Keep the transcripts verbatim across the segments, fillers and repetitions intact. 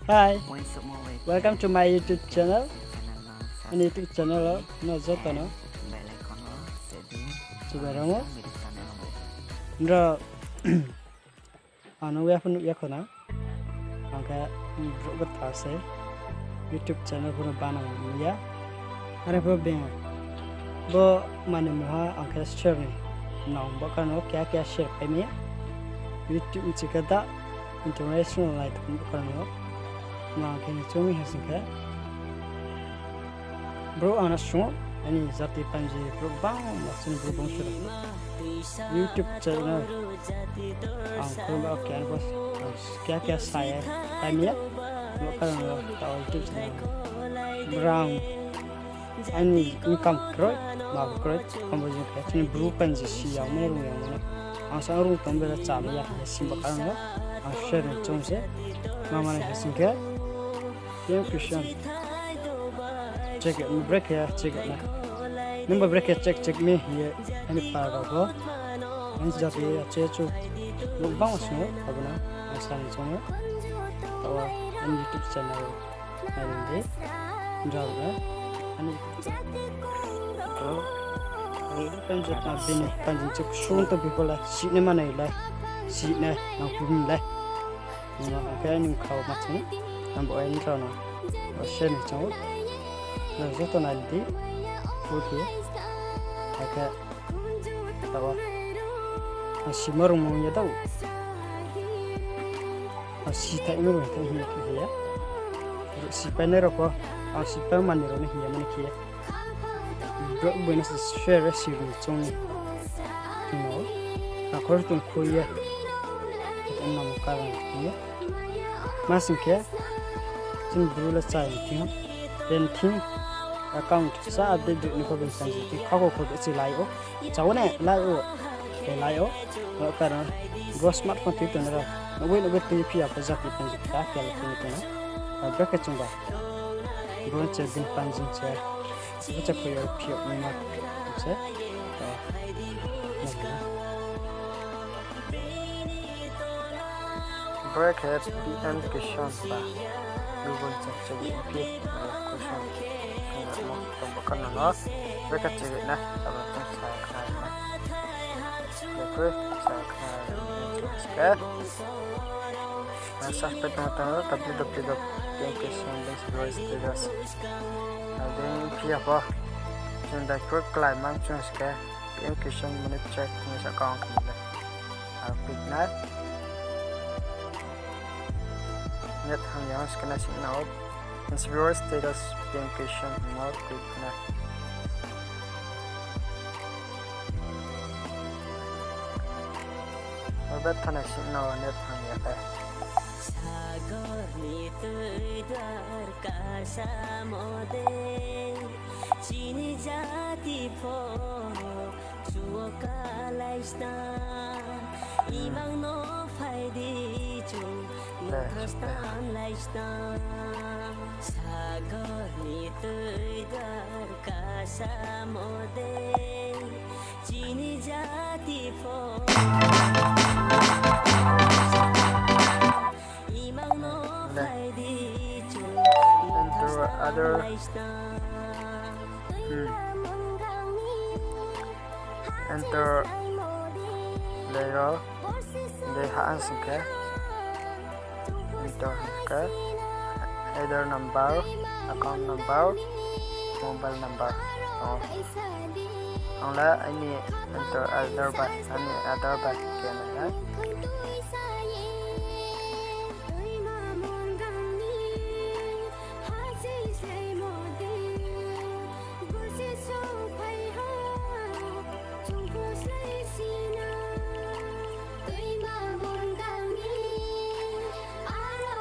Hi, welcome to my YouTube channel. Ani YouTube channel wo no joto no chubai ramo. Nrao ano ya pho nuh ya kho na. Ang khe brouh khe ta se YouTube channel pho no bana ya. Are pho beng bo mani mungha ang khe share ni nang bo karon no keha keha share pai mi. YouTube ni chikhe da international nai tong bo karon no. Ma ang khe ni chong mi ha sing khe. Brouh ano sung, ani jati panji brouh bang ma sini brouh bang sura. YouTube channel ang khulum ba keha bo keha keha sa ya pai mi ya. Bo karon no ta YouTube channel brang ani income kroi, ma kroi, ang bo jing khe chini brouh panji si ya mo rung ya mo. Ang sa rung tong bera cham ya ha sing bo karon no. Ang share ni chong se. Ma mani ha sing khe. P M Christian. Check it, break here, check it na. Number break here, check, check me here. Ani para rao bo. Ani jati ya che chu. Brouh bang sung abo na. Ang sa ni chong. Tawa ani YouTube channel. Ani de. Nrao na. Ani. Brouh. Bini panji chuk sung to biko lai. Si ne manai lai. Si ne nang pum lai. Nang khe nung khao ma chung, ang bo ai nrao no, bo share ni chung, nrao joto nai di, full khe, akhe, tawa, ang sima rung mung ya dao, ang si thai mung thai hing khe ya, si pai nai rao pho, ang si pai mani rao ni hing ya mani khe ya. Brouh boi no se share si rung chung ni. Timo. Akhor tong khui ye. Tong namo karon ye. Ma sing khe. Chini bru le chai thing. Pen thing. Account sa update dei ni kho bini panji. Ti kha kho kho de si lai o. Chao ne lai o. Te lai o. Bo karon. Bo smartphone tui tong na rao. Nugwi nugwi tui phi ya pho jati panji kha khe le tui tong na. Abo khe chung ba. Bo che bini panji che. Bo che khui yo phi yo ni ma. Che. Bo khe P M Kisan ba. Google che che phi. Kisan. Mo tong bo kan no. Bo khe che na. Abo tong sa kha na. Bo khe sa kha na. Sa pe tong tong, tapi tapi tapi, P M Kisan bank si dua status. Ade phi ya pho. Chung dai kho klái mang chung se khe, P M Kisan money check ni sa account ni le. Aro pik nai. Net hang yang se khe nai sing nao. Insecure status P M Kisan mo klik na. Orbet thana sing no net thang ya khe. Sagor ni tui duar kasa mode, chini jati pho. Chuo kalai sna, imang no phai di chung, nukthas tanglai sna. Sagor ni tui duar kasa mode, chini jati pho. Imang no phai di chung, nukthas tanglai sna. Enter. Dei ro. Dei ha ang sing khe. Enter hing khe. Aadhaar number, account number, mobile number. Oh. Ang le aini enter Aadhaar bai, aini Aadhaar bai khe nai ha.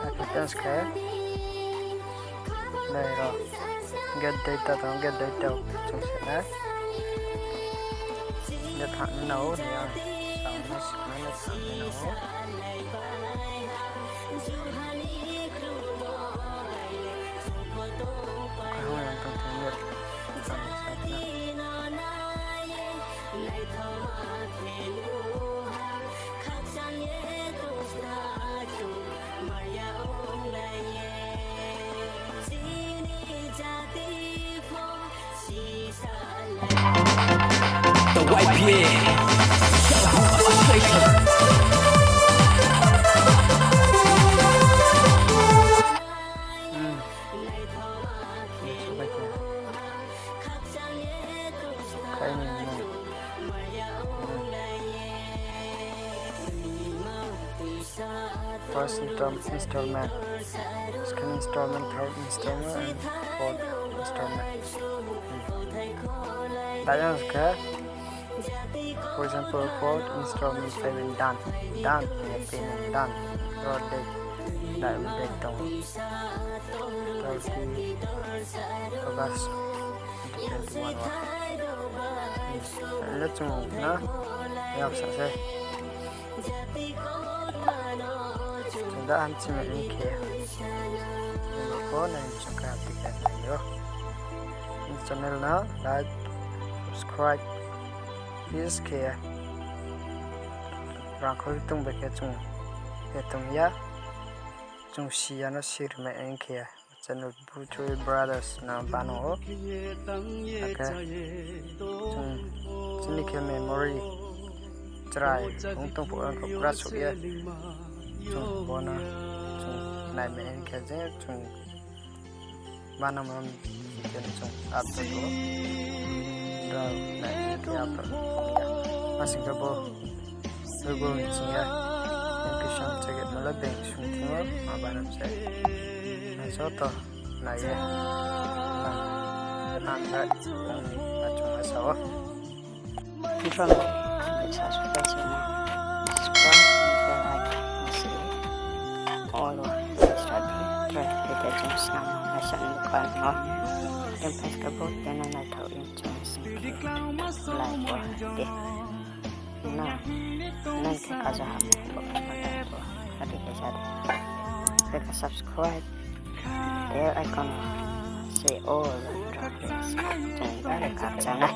Acceptance khe. Nai ro. Get data tong, get data chung se na. Get ha nao ni ang. Ang no sikma no sa nao. Kaham yang tong tong ya. Kaham sa na. The Y P A Young Bru Association. Hmm. Ini sudah ya. Kaini ini. Hmm. First install-, installment, second installment, third installment, and fourth installment. Hmm. Dayang khe, for example, fourth installment payment done. Done, ya payment done. Ro date, date, date tong. Thirty August twenty twenty-one wo. Hmm. Ini chung na, ya sa se. Chung da hamsi mai ong khe. Nang pho nai chung khe update nai yo. Channel no like, subscribe, please khe. Rang khou tong bai khe chung khe tong ya. Chung si ya no si ri mai ong khe. Channel Bru Choi Brothers no bano o. Akhe chung chini khe memory chrai ong tong pho, ang khe pura suh ye. Chung bo no chung nai mai ong khe je chung bano mo video no chung upload o. Rao nai mai ong khe upload ya. Ma sing khe bo Google ni sing ya, application check it mala bank sung thing o, ma banam se. Nang joto nai ye, nang, nang nai, nang ni achung asa o. Nrao no, ang ni subscribe se ma, subscribe, bell icon ma se, all o, subscribe, try, try, try, chung snam, nai sa ni kal no. Yang pas ka bo, yang nai nai thao, yang chung sing, like o, de. Na, nang khe kaja ha, bo khe kaja ha, adi khe sa de. Bell ka subscribe, bell icon, se all, chung bari khakchang nai.